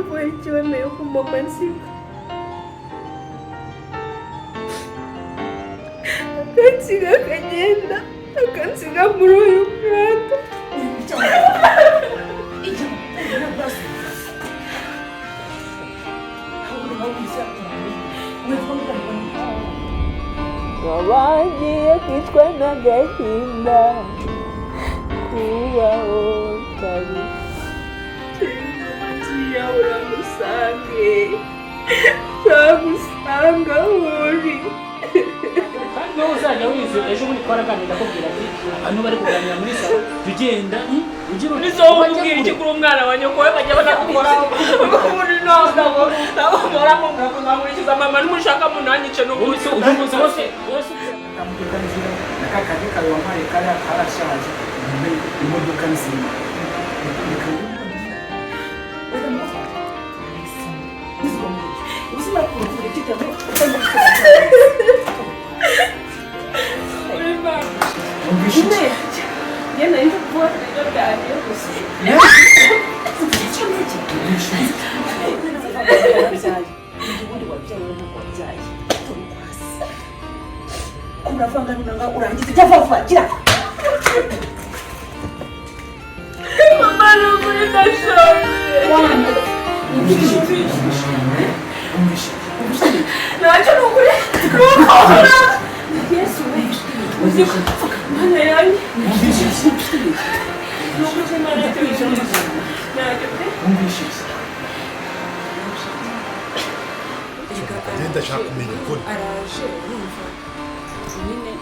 Kubera iki wemeye ko mama ansiga, akansiga akagenda, akansiga muri uyu mwanda? Bagiye kwicwa n'agahinda, kubaho kabi. Uramusange, nzagusanga aho uri. Kandi wowe uzajya wize. Ejo bundi twaraganira, ndakubwira ati abantu bari kuganira muri salo, tugenda ugira uti Nizo wowe ubwira iki kuri umwana wa nyoko we bajya banagukoraho ubundi? Ntabwo ntabwo muramubwira ngo nzamurikiza mama, nimushaka munanyice n'ubundi. Ubu uyu munsi wose wose. Imodoka nzima na ka kandi kawe wampaye kariya karashaje, nkumbe imodoka nzima. Reka. Wumvishe iki? Njye nari nzi kuvuga ibiryo byanjye gusa. Wumvishe iki? Ubundi wabyaye, ntabwo wabyaye. Uravanga nunanga urangiza, ujya vuba vuba, gira. Mama, ni ukuri ndashonje. Wumvishe iki? Wumvishe iki? Ntacyo, ni ukuri ntukora. Yesu we, uzi ko Mana yanjye. Wumvishe iki? Ni ukuri ko Imana yateguye, ntacyo pe. Wumvishe iki? Njye ndashaka kumenya ukuri. Araje, urumva nyine.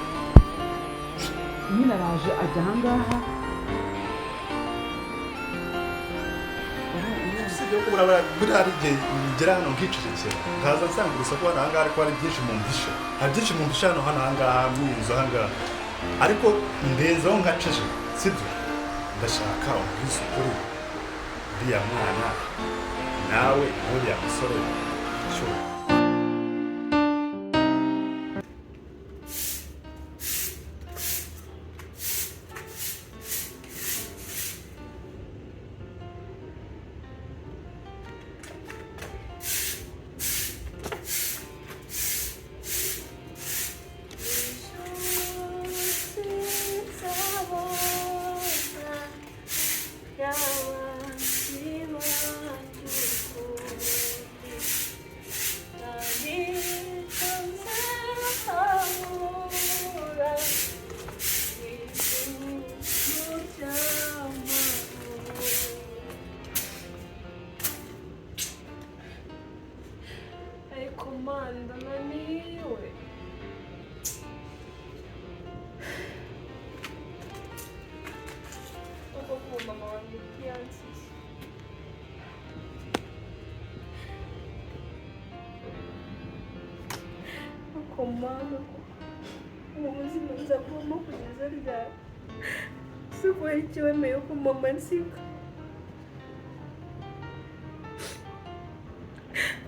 Nyine araje, ajya ahangaha. Usibye ko burabura buriya hari igihe ngera hano nkicecekera, nkaza nsanga urusaku hano ahangaha, ariko hari byinshi mumvisha, hari byinshi mumvisha hano ahangaha muri iyi nzu ahangaha, ariko ndenzaho nkaceceka, sibyo? Ndashaka umbwize ukuri, uriya mwana nawe n'uriya musore cyo. Ariko manda naniwe. Uko kuba mama wanjye ntiyansize. Ariko mana, ubu buzima nzabubamo kugeza ryari? Si kubera iki wemeye ko mama ansiga,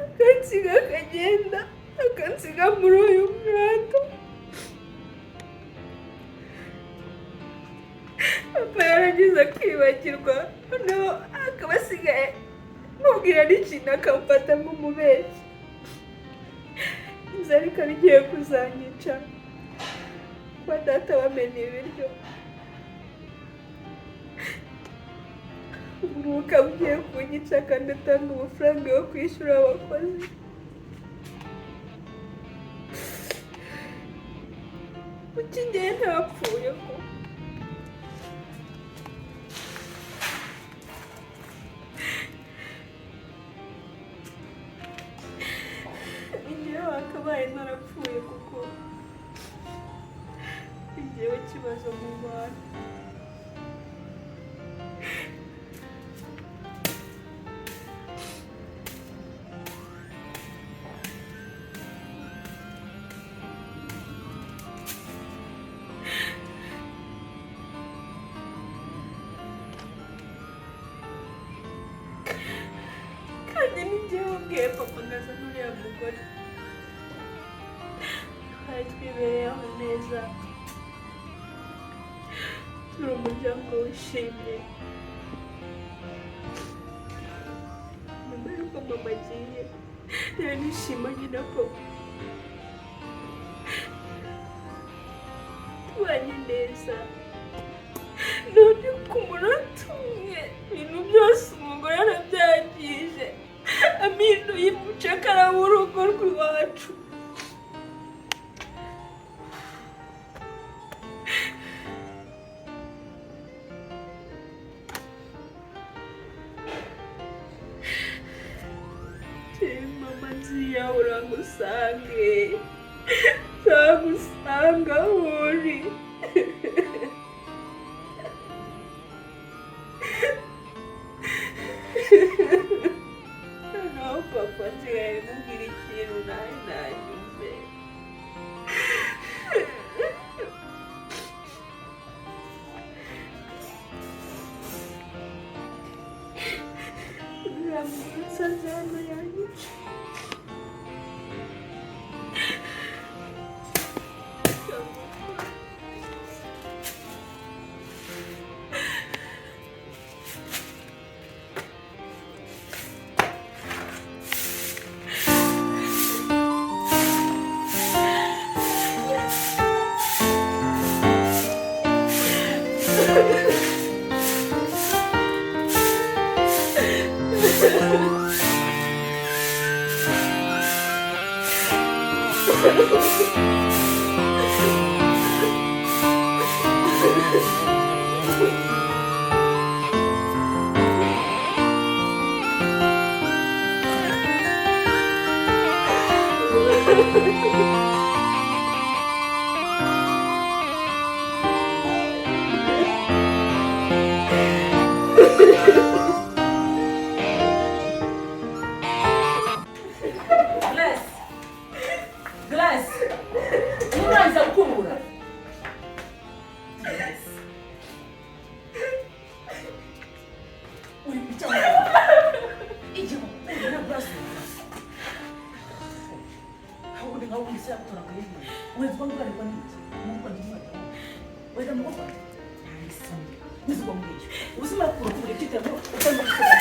akansiga akagenda, akansiga muri uyu mwanda? Papa yaragize akibagirwa, noneho akaba asigaye mubwira n'ikintu akamfata nk'umubeshyi. Inzara ikaba igiye kuzanyica kuba data bamena ibiryo, uburuhuka bugiye kunyica kandi atanga amafaranga yo kwishyura abakozi. Kuki njyewe ntapfuye ko? Njyewe wakabaye narapfuye kuko njyewe kibazo mu bantu. Kandi ni njyewe wabwiye papa ngaza n'uriya mugore, twari twibereyeho neza, turi umuryango wishimye. Nyuma yo Mama agiye nari nishimanye na papa, tubanye neza. None ku munota umwe ibintu byose umugore arabyangije, aminuye umucakara w'urugo rw'iwacu. Mama nziya uramusange, nzagusanga aho uri. Noneho papa nsigaye mubwira ikintu nawe nanyumve. Uriya musaza hano yanyica. Glass. Glass. Nurangiza gukubura. Uri kucyanga. Igihe uri burasura. Ahubwo nkaho wumvise yagutora akayibura. Wezwa ngukarirwa n'iki? Nuko ndi mwana. Wenda mukobwa. Ntayisamye. Nizugwa mbwiye. Ubuzima bw'urukundo cyitamo utarimo gukora.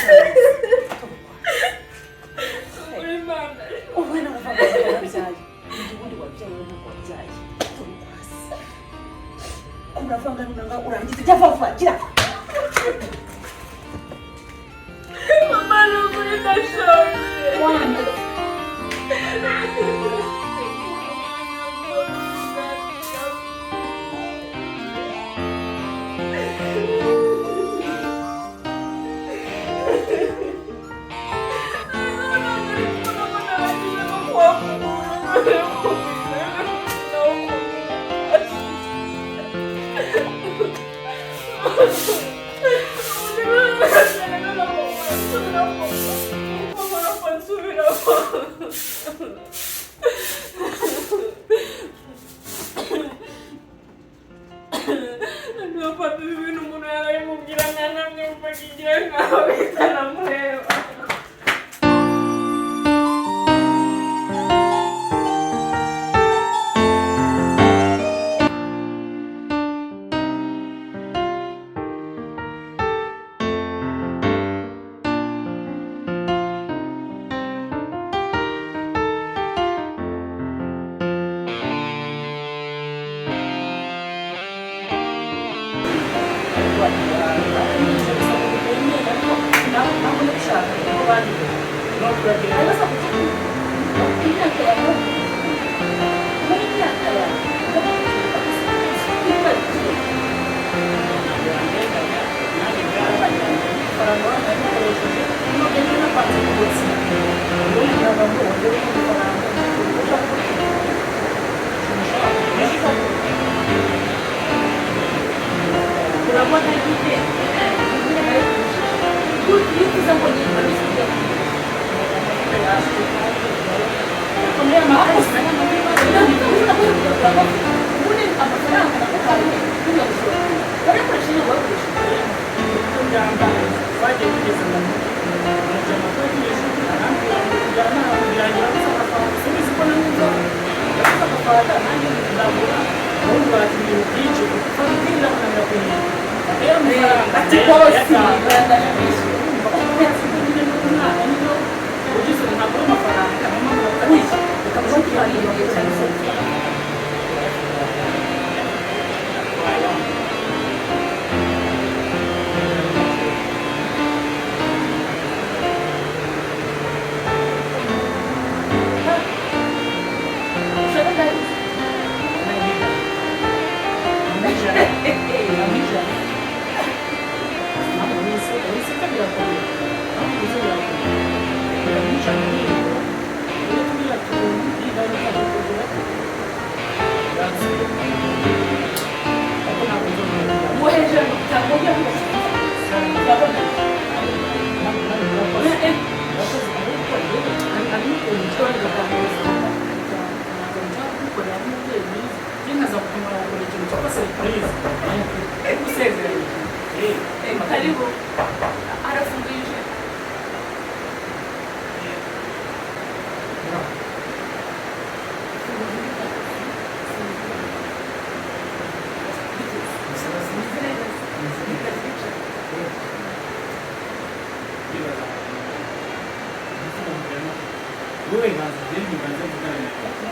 Uri Mana. Ubu nawe warabyaye, ubundi wabyaye ntabwo wabyaye. Turi kwasi kuravanga nunanga urangiza jya vuba gira. Mama ni ukuri ndashonje. Ati bosi. Wowe banza ugende ubanze mvugane na papa.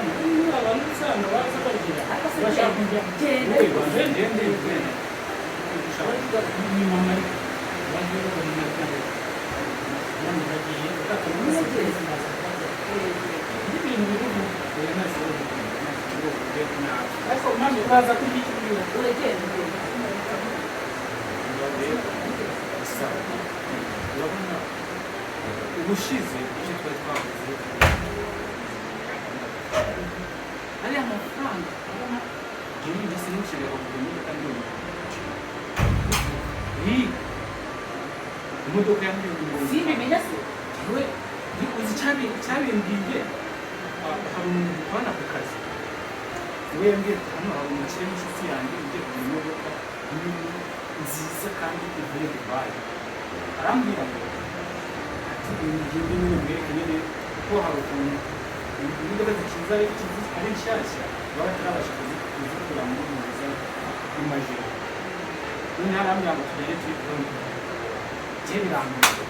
Abantu usanga baza bagira bashaka kujya. Wowe banza ugende ugende. Ni mama ariko bagiye babona na none bagiye ibintu biruhu oya nta kibazo nta kibazo ariko mama uraza kurya iki buriya Uragenda. Urabona ubushize icyo twari twavuze ariya mafaranga urabona njyewe ndetse n'ushaka kugura imodoka miliyoni imodoka ya miliyoni Simbimenya se. Yewe uzi icyabimbwiye hari umuntu dukorana ku kazi we yambwiye ati hano hari umukire w'inshuti yanjye ugiye kugura imodoka nini nziza kandi ivuye Dubai arambwira ngo ati ngende nyine mwereke nyine ko hari ukuntu imodoka zikiza ari nshyashya baba batarabasha kuzikura muri muza imajeri none arambwira ngo tugende turi kubona njye birangoye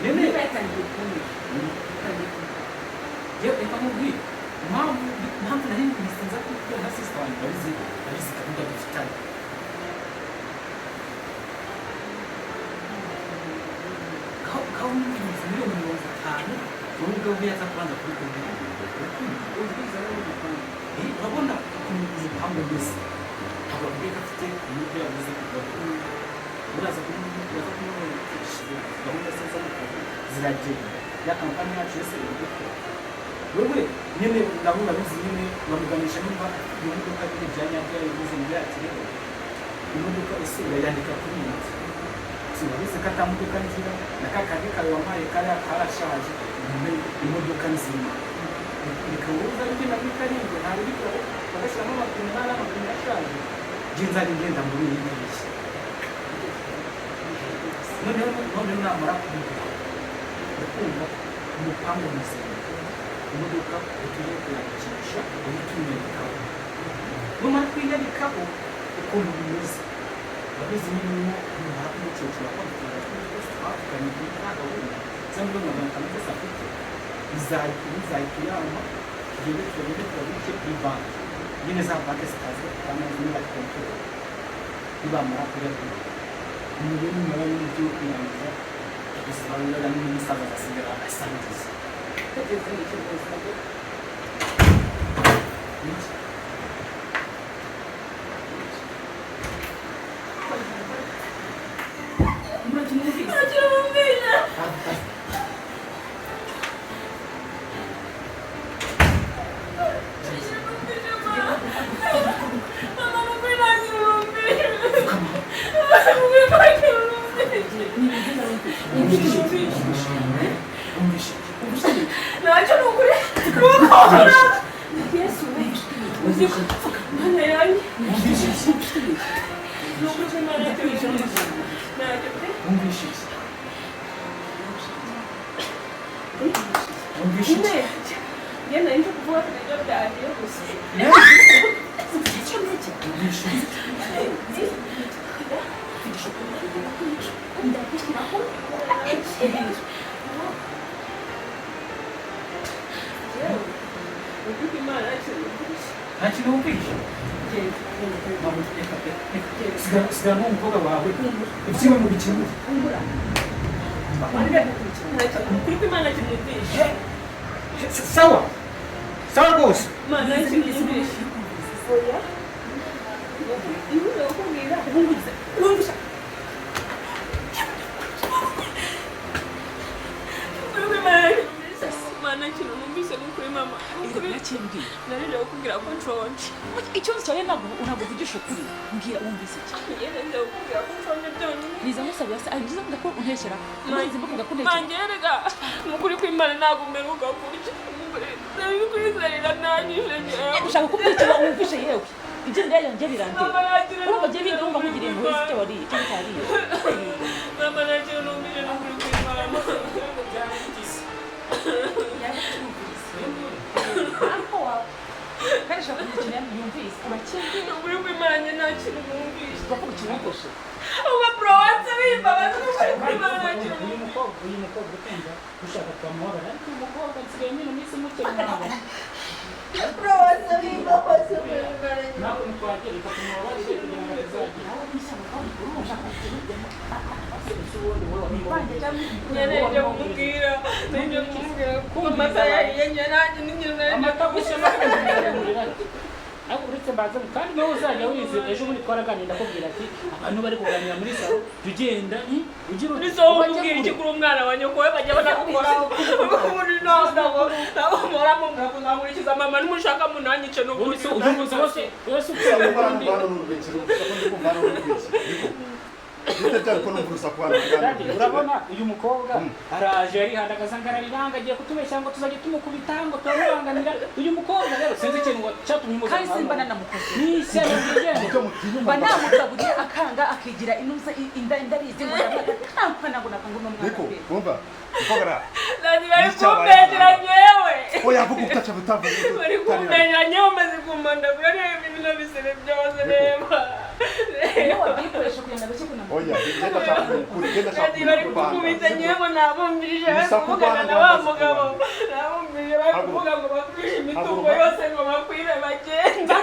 nyine Niba yatangiye kumbwira. Yatangiye kumbwira. yewe reka nkubwire impamvu nari nsinza kubwira na sister wanjye babizi babizi gahunda dufitanye kaho n'ibihumbi 50,000,000 wowe ubwawe yaza kubanza kubikubwira urabona ukuntu umupangu umeze ntabwo akubwiye ko afite uburyo yabuze kuvaho uraza kumubona gahunda ze zo mu kazi ziragenda ya kampani yacu yose iri gukora wewe nyine nabo urabizi nyine bamuganisha nimba iyo modoka nyine bya nyabyo yabivuze muri ati rero imodoka ese urayandika kuri iyi nzu urabizi ko ata modoka ngira na ka kandi kawe wampaye kariya karashaje imodoka nzima reka wowe uzajya ugenda muri karindwi ntabwo uri bagashyiramo amapine n'ari amapine ashaje njye nzajya ngenda muri iyi ngiyi noneho namara kumugura ndakumva umupangu muzima imodoka utuye kuyandikisha uhita uyandikaho numara kuyandikaho ukuntu bimeze urabizi nyine numara kumucocora ko amafaranga twose twavuganye kuri nta gahunda za 500,000 zose afite izahita uyampa tugende tugende turabike kuri banki nyine za banki zitazi bafite niba kontora nibamara kuyaguha umugore numara y'ibyo kurangiza gusa n'umusaza agasigara asangiza Tekereza ni icyo rwose. Iki? Muratumwumvise. Muratumwumvise. Mama nukuri nta kintu numvise. Nukuri nta kintu numvise. Ntacyo ni ukuri. Nukuri. Yesu we. Uzi ko Mana yanjye. Nukuri ko Imana ntacyo numvise. Ntacyo pe. Nyine njye nari nje kuvuga ko ibiryo byahiye gusa. Yewe, ukuri ko Imana ntacyo numvise. Nta kintu wumvishe sigara n'umukobwa wawe ibyiwe mu bikemure Ukuri ko Imana kinumvishe. Sawa sawa rwose Imana kinumvishe. Oya. Ihuriro kukubwira. Wumvise. Ukuri ko Imana kinumvishe. Imana kinumvishe ni ukuri mama. Nari kukubwira ko nshonje. Ikibazo cyawe ntabwo uvugisha ukuri. Mbwira wumvise iki? Njye nari kukubwira ko nshonje byonyine. Niza musabira se ari byiza ko untekera. Niza mvuga ko untekera. Mangerega mukuri kw'Imana ntabwo mperuka kurya. Nari kwizerera nanyije njyewe. Ushaka kumbwira icyo wumvise yewe. Ibyo ndaya njye birandeba. Urumva njye bindi urumva nkugiriye impuhwe z'icyo wariye cyangwa utariye. Mama nta kintu numvise ni ukuri kw'Imana. Ariko wawe kandi ushaka kugira ikintu yumvise urakindi. Ni ukuri kw'Imana njye nta kintu numvise. Urakora ikintu wumvise. Uba bro wanze wimbabaza ni ukuri kw'Imana nta kintu numvise. Uyu mukobwa utumva ushaka twamuhobera, ariko uyu mukobwa nsigaye nyine iminsi muke ntabwo. Urabasaba imbabazi umwana. Ntabwo ntitwagira, reka tumubabarire kugira ngo atazagira. Njye nibyo kumubwira ko amata yahiye, njye nanjye nigeze nari Amata gusa n'akagurira. Ariko uretse mbanza, kandi nawe uzajya wize. Ejo bundi twaraganira, ndakubwira ati abantu bari kuganira muri salo, jya ugenda ugira uti Uri wowe ubajye ubwira iki kure. Kuri umwana wa nyoko we bajya banagukoraho ubundi. Ntabwo mpora mubwira ko nzamurikiza mama, nimushaka munanyice Ubundi n'ubundi. se uyu munsi wose wese Urusaku ukusaba hano ubundi hano ni urwikiro, urusaku ndi kumva hano ni urwikiro. Niko. Bite byari ko numva urusaku hano Daddy, hano? Urabona uyu mukobwa araje arihandagaza ngo arariranga, agiye kutubeshya ngo tuzajya tumukubita, ngo turamubangamira. Uyu mukobwa rero sinzi ikintu ngo cyatumye umuzana. Kandi simba nanamukoze. Ni ishyari ryigendera. Ibyo mutinya Mba namukaburiye akanga, akigira inuza inda indabizi ngo ndamwana ngo nakanga uno mwana Niko, pe. wumva? Mukobwa ra. Nanjye bari N'icyabaye kumbeshyera nyewe. Oya, vuga utaca utavuga. Bari kumbeshyera nyewe, maze kumandagura reba ibino bisebe byose, reba. Iyo wabikoresha kugira ngo abashe kunamura. Oya, genda shaka ukuri, genda shaka Nanjye bari ukuri. kukubita nyewe, nabumvirije bari Urusaku kuvugana na rw'abantu wa bamaze mugabo. kubana. Nabumvirije bari Haguruka. kuvuga ngo bakwishe imitungo Haguruka. yose, ngo bakwibe bagende.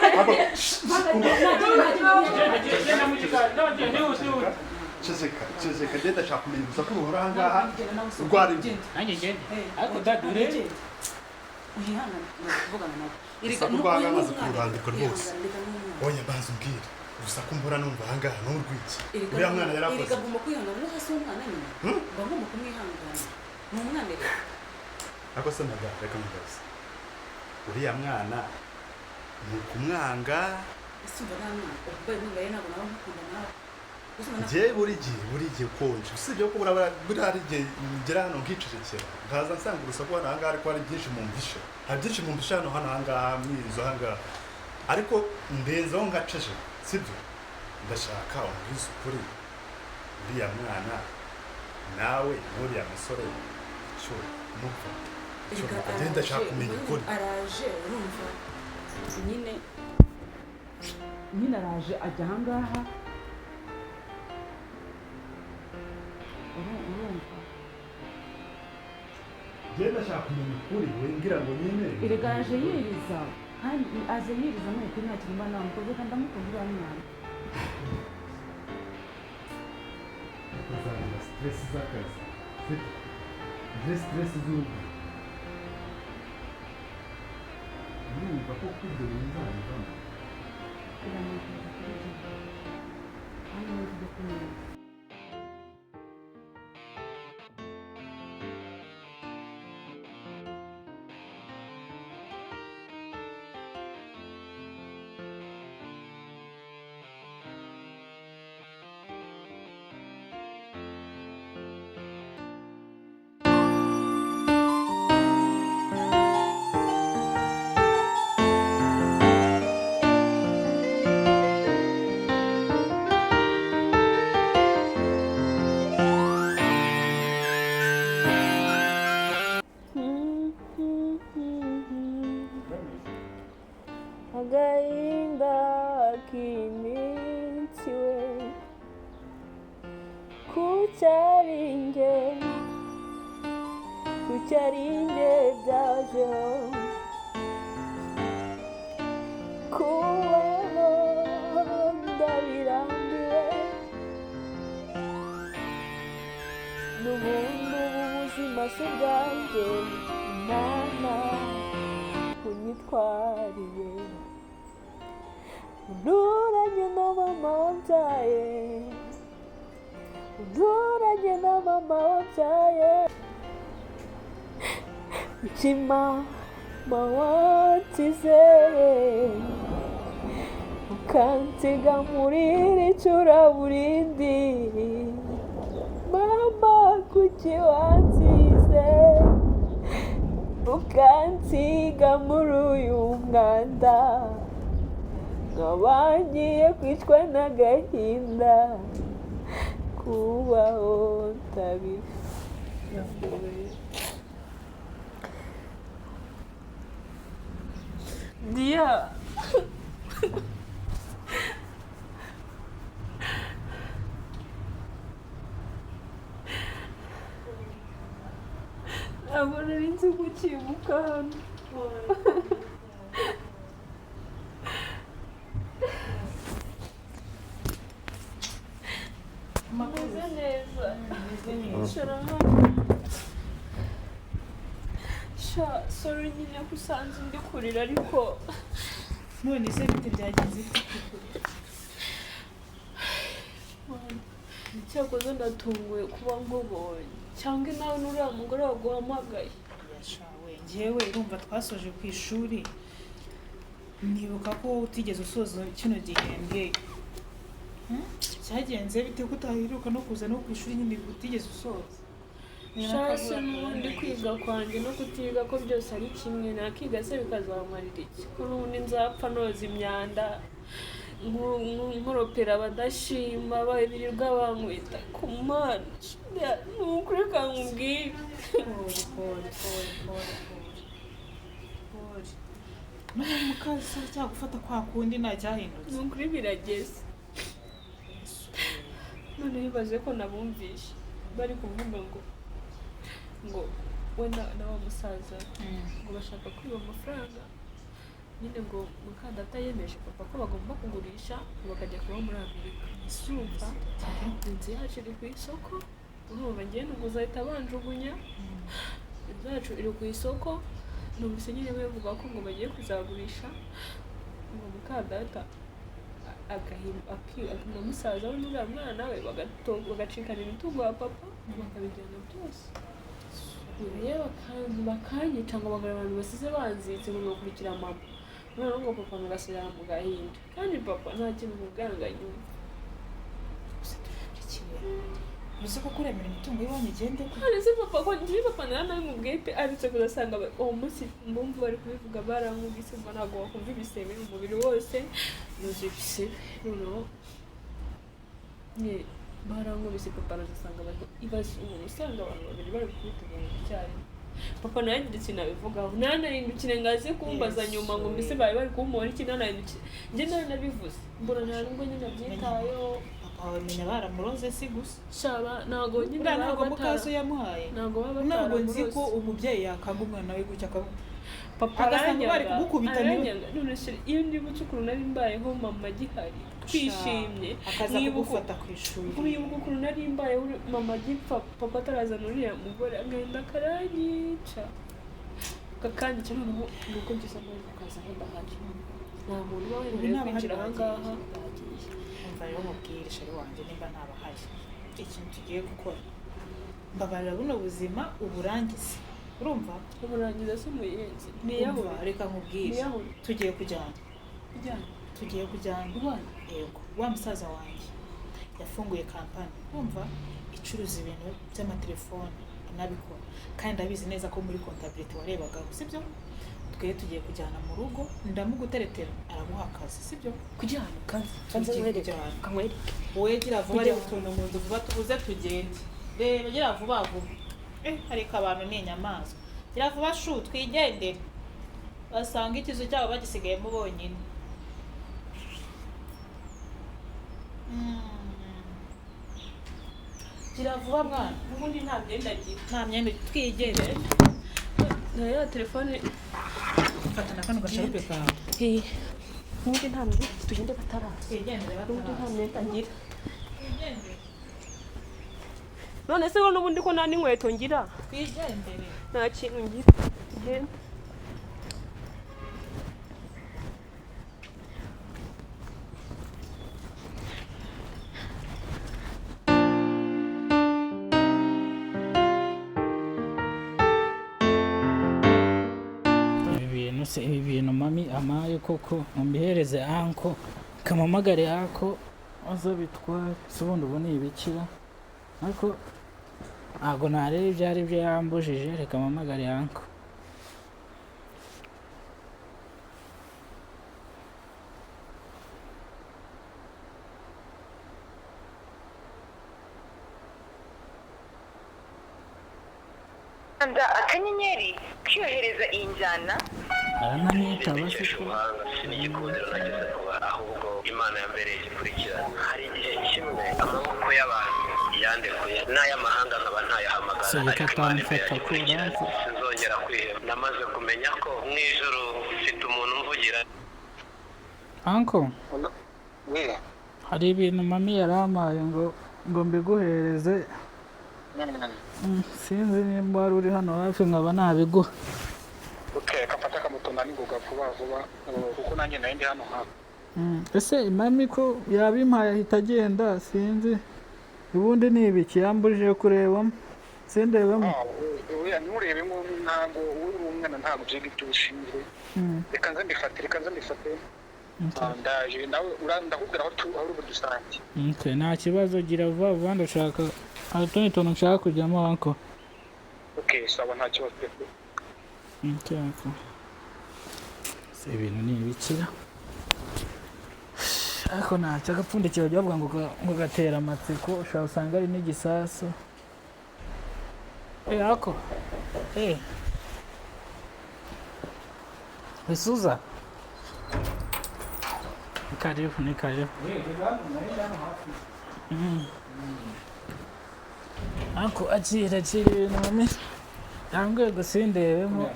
Genda, genda mu gikari. No, genda, ihute, ihute. Ceceka, ceceka, genda shaka kumenya urusaku ruhora aha ngaha. Rwari. Nanjye ngende. Ariko daddy, urebe. Uyihangane kuvugana nawe. Urusaku rw'aha maze kururandika rwose. Oya, banza umbwire. Urusaku mbura numva aha ngaha ni urw'iki? Uriya mwana yarakoze. Erega agomba kwihangana, no hasi umwana nyine mba ngomba kumwihangana, ni umwana rero. Ariko se madamu, reka mubaze. Uriya mwana ni ukumwanga? Ese umva nta mwana ubaye mwumva ntabwo nawe nkukunda nawe. Gusa ubona- Njye buri gihe konje, usibye ko buriya hari igihe ngera hano nkicecekera, nkaza nsanga urusaku hano aha ngaha, ariko hari byinshi mumvisha, hari byinshi mumvisha hano hano aha ngaha mu iyi nzu aha ngaha, ariko ndenzaho ngaceceka, sibyo? Ndashaka umbwize ukuri, uriya mwana nawe n'uriya musore, icyo mupfa, icyo Erega mupfa. Njye ndashaka araje, kumenya ukuri. Araje, urumva nyine araje ajya ahangaha. Urumva Njye ndashaka kumenya ukuri, wingira ngo nyine Erega araje yiriza, kandi aje yiriza ni ukuri, nta kintu mba namukoze kandi ndamukunda uriya mwana. Uzagira stress z'akazi, sibyo? Ngire stress z'urugo, urumva ko ibyo bintu nzabivamo? Biramugora kuri ibyo kandi niba tujya kumenya. Agahinda k'iminsi we, kucyaringe kucyaringe byajeho kubaho, ndabirambiwe n'ubundi. Ubu buzima si ubwanjye, Mana unyitwariye. Nturanye na mama wabyaye, nturanye na mama wabyaye, kuki mama wansize ukansiga muri iri curaburindi? Mama, kuki wansize ukansiga muri uyu mwanda, nkaba ngiye kwicwa n'agahinda, kubaho ntabishoboye? Diya. Ntabwo nari nzi gukibuka hano. Meze neza. Icara hano. Sha, sorry nyine ko usanze ndi kurira, ariko None se bite, byagenze bite? Cyakoze ndatunguwe kuba nkubonye, cyangwa nawe n'uriya mugore waguhamagaye. Yashawe, njyewe urumva twasoje ku ishuri, nibuka ko wowe utigeze usoza kino gihembwe. Cyagenze bite ko utaheruka no kuza no ku ishuri nyine utigeze usoza? Shase, n'ubundi kwiga kwanjye no kutiga ko byose ari kimwe. Nakiga se bikazamarira iki, ko n'ubundi nzapfa noza imyanda, nkoropera abadashima birirwa bankwita ku Mana? Ni ukuri kankubwire. Pole, pole, pole, pole, pole, pole. None mukase cyagufata kwa kundi, nta cyahindutse? Ni ukuri birageze. None bibaze ko nabumvishe bari kuvuga ngo we na wa musaza ngo bashaka kwiba amafaranga nyine, ngo mukadata yemeje papa ko bagomba kugurisha, ngo bakajya kuba muri Amerika. Urumva inzu yacu iri ku isoko, urumva ngewe nubwo uzahita banjugunya. Inzu yacu iri ku isoko. Numvise nyine bavuga ko ngo bagiye kuzagurisha, ngo mukadata na musaza we n'uriya mwana we bagacikana imitungo ya papa, bakabijyana byose. Rero bakanyica, ngo bagore abantu basize banzitse, ngo bakurikira mama, noneho ngo papa mugasubira mu gahinda, kandi papa nta kintu mubwira ngo anyumve. Uzi ko kuremera imitungo y'iwanyu igende? None se papa, ko njye papa naranabimubwiye pe, aretse kuzasanga uwo munsi mbumva bari kubivuga barankubise, ngo ntabwo wakumva ibisebe umubiri wose nuzuye ibisebe. Noneho barankubise, papa arazasanga bari ibaze umuntu usanga abantu babiri bari gukubita umuntu icyarimwe. Papa nawe agira ikintu abivugaho, ntanarindukire ngo aze kumbaza nyuma ngo mbese bari bari kumuhora iki. Ntanarindukire, njye naranabivuze, mbona nta nubwo nyine abyitayeho. Papa wawe menya baramuroze si gusa. Shaba, ntabwo nyine Buriya baba ntabwo mukaso yamuhaye. Ntabwo baba Ntabwo nzi ko bataramuroze. umubyeyi yakanga umwana we gutya Papa agasanga bari aranyanga, kugukubita niwe. Aranyanga. None se iyo ndibutse ukuntu nari mbayeho mama agihari twishimye, Akaza kugufata ku ishuri. Nkibuka ukuntu nari mbayeho mama agipfa, papa atarazana uriya mugore, agahinda karanyica, kakanyica. Noneho nuko ngize amahirwe ukaza aho ndahari, nta muntu uba Ubu wemerewe ntabahari. kwinjira aha ngaha. Bagiye. Umva rero mubwire, chéri wanjye, nimba ntabahari, ikintu tugiye gukora, mbabarira buno buzima uburangize, urumva? Umurangiza se umuyenzi? Umva, Niyahure? reka nkubwire. Niyahure? Tugiye kujyana. Kujyana? Tugiye kujyana. Ubana? Yego, wa musaza wanjye yafunguye kampani, urumva, icuruza ibintu by'amatelefone, anabikora, kandi ndabizi neza ko muri comptabilité warebagaho, sibyo? Twe tugiye kujyana mu rugo, ndamuguteretera, araguha akazi, sibyo? Kujyana kandi kanze Tugiye nkwereke. kujyana. Kankwereke. Wowe gira vuba. Kujyana. Reba utuntu mu nzu vuba, tubuze tugende. Reba, gira vuba vuba. Ariko abantu ni inyamaswa. Gira vuba shu, twigendere, basanga ikizu cyabo bagisigayemo bonyine. Gira vuba mwana. Ubundi nta myenda agira. Nta myenda, twigendere. Na ya telefone. Fata na kano gasharupe kawe. Ubundi nta myenda, tugende bataraza. Twigendere. Ubundi nta Bataraza. myenda ngira. Twigendere. None se ko n'ubundi ko nta n'inkweto ngira? Twigendere. Nta kintu ngira, tugende. Ibi bintu se, ibi bintu mami amaye koko, mbihereze uncle, kamamagare uncle aza bitware. Se ubundi ubu ni ibikira? Ariko ntabwo nareba ibyo ari byo yambujije. Reka mpamagare uncle. Kanda akanyenyeri kiyohereza iyi njyana. Aranamwitaba se Mbikesha ko? ubuhanga si n'igikundiro nagize vuba, ahubwo Imana yambereye igikurikirana. Hari igihe kimwe amaboko y'abantu yandekuye, n'ay'amahanga nkaba ntayahamagara. Se Reka ariko Imana atamfata imbere ko uramfata. Sinzongera kwiheba, namaze kumenya ko mu ijuru mfite umuntu umvugira. Uncle, We. hari ibintu mami yarampaye ngo mbiguhereze. Sinzi nimba wari uri hano hafi nkaba nabiguha. Okay, kafata akamoto ningoga vuba vuba, kuko nanjye nari ndi hano hafi. Ese mami ko yabimpaye ahita agenda, sinzi ubundi ni ibiki yambujije kurebamo, sindebamo. Oya, nturebe ngo ntabwo uri umwana, ntabwo ibyo ngibyo ushinzwe. Reka nze mbifate, reka nze mbifate. Ndaje nawe, ndakubwira aho aho uri budusange. Okay, nta kibazo, gira vuba vuba, ndashaka hari utundi tuntu nshaka kujyamo, uncle. Okay, sawa, nta kibazo pe. Okay, uncle. Se ibintu ni ibikira, ariko ntacyo agapfundikiro bajya bavuga ngo gatera amatsiko, ushobora usanga ari n'igisasu. Eh, ako eh Isuza, ni karibu, ni karibu. Ako akira, akira ibintu mami yambwiye ngo sindebemo.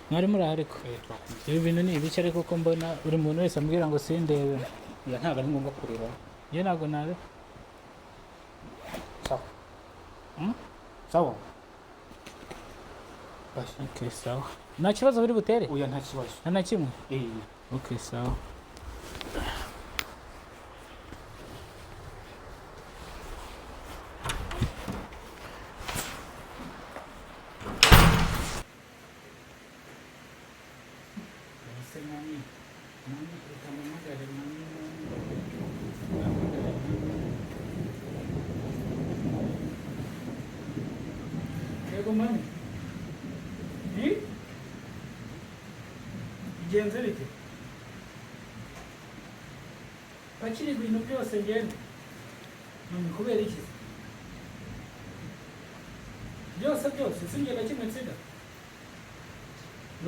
Mwari muri aho, ariko ibi bintu ni ibiki? Ariko ko mbona buri muntu wese ambwira ngo sindebe? Oya, ntabwo ari ngombwa kureba. Njye ntabwo nabe. Sawa. Sawa. Okay, sawa, nta kibazo biri butere. Oya, nta kibazo. Nta na kimwe. Eh. Okay, sawa. Ese mami, mami, reka mpamagare mami, mami, mpamagare mami. Yego mami. Ni? Bigenze bite? Pakira ibintu byose ngende. Mami, kubera iki se? Byose byose, sinjye na kimwe nsiga.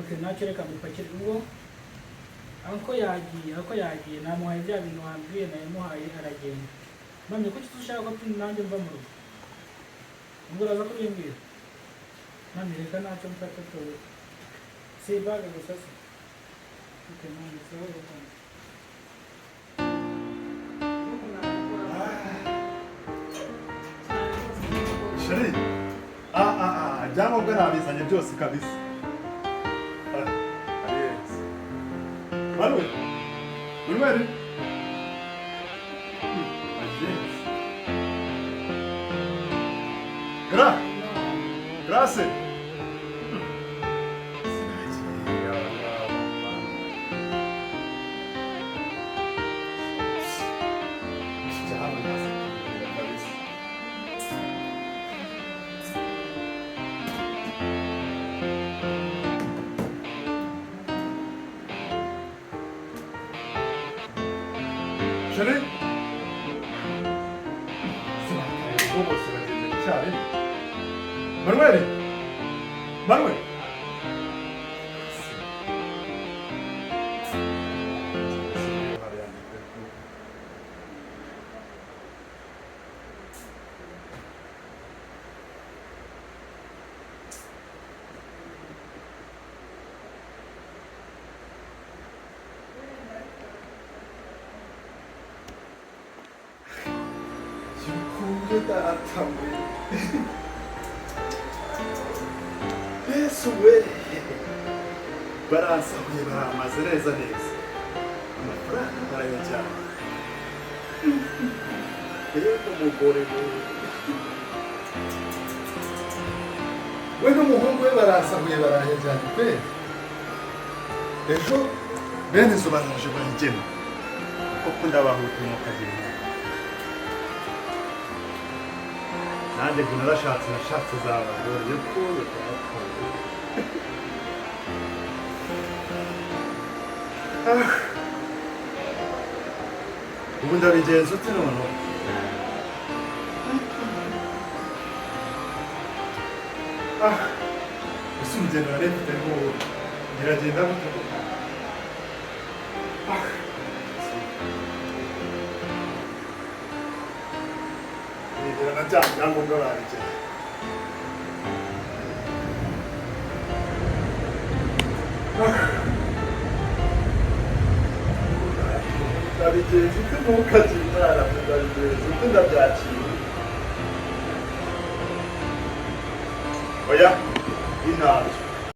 Okay, ntacyo, reka mbipakire ubwo. Uncle yagiye, namuhaye bya bintu wambwiye, nayamuhaye aragenda. Mami, kuki ushaka ko nanjye mva mu rugo? Ubwo uraza kubimbwira. Mami, reka ntacyo mfata tuwe. Si ibaga gusa se? Okay, mami, sawa, reka. Chéri, ah ah ah, ibyangombwa nabizanye byose kabisa. Ah, yes. Manuel, Manuel. Yes. Gra, Grace. Sinagiye, kabisa. Chéri. Sinakaye bose bageze icyarimwe. Manuel! Manuel! Yukunge data we. Yesu we! Baransahuye, baramaze neza neza. Amafaranga barayajyana. Mbega umugore we! We n'umuhungu we baransahuye, barayajyana pe! Ejo bene izo baraje bayigena. Koko ndabahuta mukagira inama. Nanjye ngo narashatse, nashatse zabagore ko data. Ah. Ubu ndabigenza ute noneho? Ah, ese urugendo nari mfite ngo biragenda gute koko? Ah, si. Negera na Bya byangombwa babijyanye. Ndabigenza ute ntukagira Imana? Ndabigenza ute? Ndabyakira? Oya, intabyo.